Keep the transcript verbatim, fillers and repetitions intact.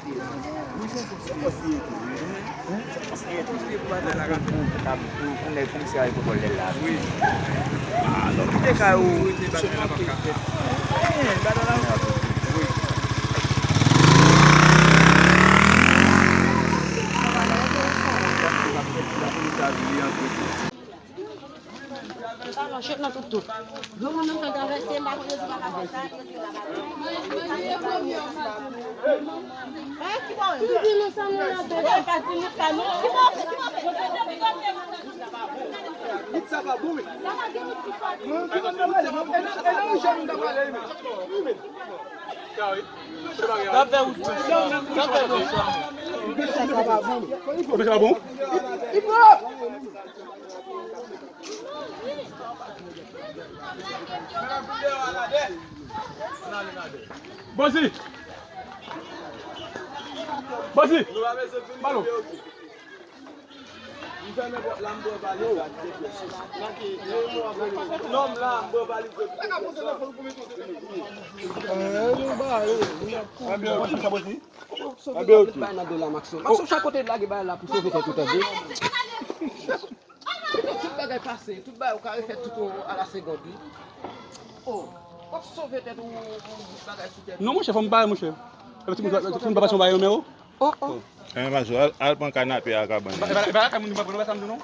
Wi, se konsi e tou, wi. Se konsi e tou, wi. Pou, pou, pou, pou nèg komisè a, pou vòlè la. Wi. Ah, non, kite kay ou. Eh, bagay la, wi. Alò, chèf nan tout tout. Granmoun nan fè travèse, m pa konn yo di pa ka fè. Ki di nou sa nou la fè? Ki bò fè, ki bò fè? Wout sa pa bon, wi. Wout sa pa bon, wi. E nan, e nan jèn nou ta prale, wi. N ap fè wout. N ap fè wout. Wout sa pa bon, wi. Wout sa pa bon? Bozi! Bozi! Balo! Bozi, sa Bozi? Sove tèt, bay nan do la, Maxo. Maxo, chak kote lage bay la pou sove tèt ou, tande. Tout bagay pase, tout bagay ou ka refè tout ou a la segond, wi. Oh, w ap sove tèt ou, ou met bagay sou tèt. Non, monchè, fò m pale, monchè. Epi timoun, timoun pa pase yon bagay nan men ou? Oh, oh. Eh, Maxo, al, al pran kanape a kabann. E pa, e pa, e pa lakay moun, nou pa pran, nou pa sa m di non.